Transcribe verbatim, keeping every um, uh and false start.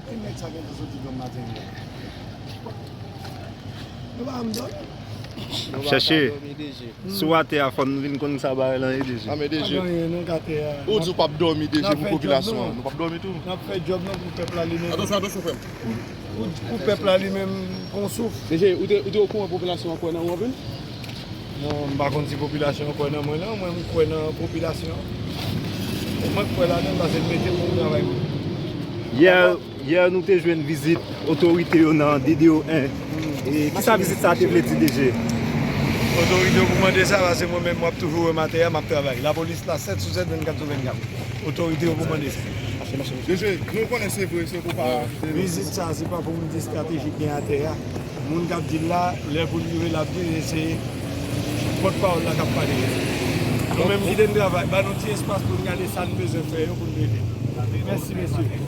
Ki nèg sa gen pou soti dòm maten an? Nou pa janm dòmi. N ap chèche. Si w atè a, fò n vin konn sa bagay lan ye, D G. Ah, men D G. Pa gen anyen, non, k atè a. Ou di w p ap dòmi, D G, pou popilasyon an. Nou p ap dòmi tou. N ap fè djòb nou pou pèp la li menm. Atansyon, atansyon, frè m. Pou, pou pèp la li menm pran souf. D G, ou te, ou te okouran popilasyon an kwè nan ou anpil? Non, m pa konn si popilasyon an kwè nan mwen, non. Mwen, m kwè nan popilasyon an. E mwen k kwè ladan l, paske l mete m pou m travay pou li. Yè, yè, nou te jwenn vizit otorite yo nan D D O en. E kisa vizit sa a te vle di, D G? Otorite yo pou mande sa, paske mwen menm, w ap toujou wè m atè a, m ap travay. Lapolis la, sèt sou sèt, vennkat sou vennkat. Otorite yo pou mande sa. D G, nou konnen se vre, se pou pa. Vizit sa, se pa pou m di estratejik gen atè a. Moun k ap di l la, lè pou l rive, l ap di l, e se pòtpawòl la k ap pale. Nou menm, kite n travay, ban nou ti espas pou n gade sa n bezwen fè yo pou n rete. Mèsi, mesye.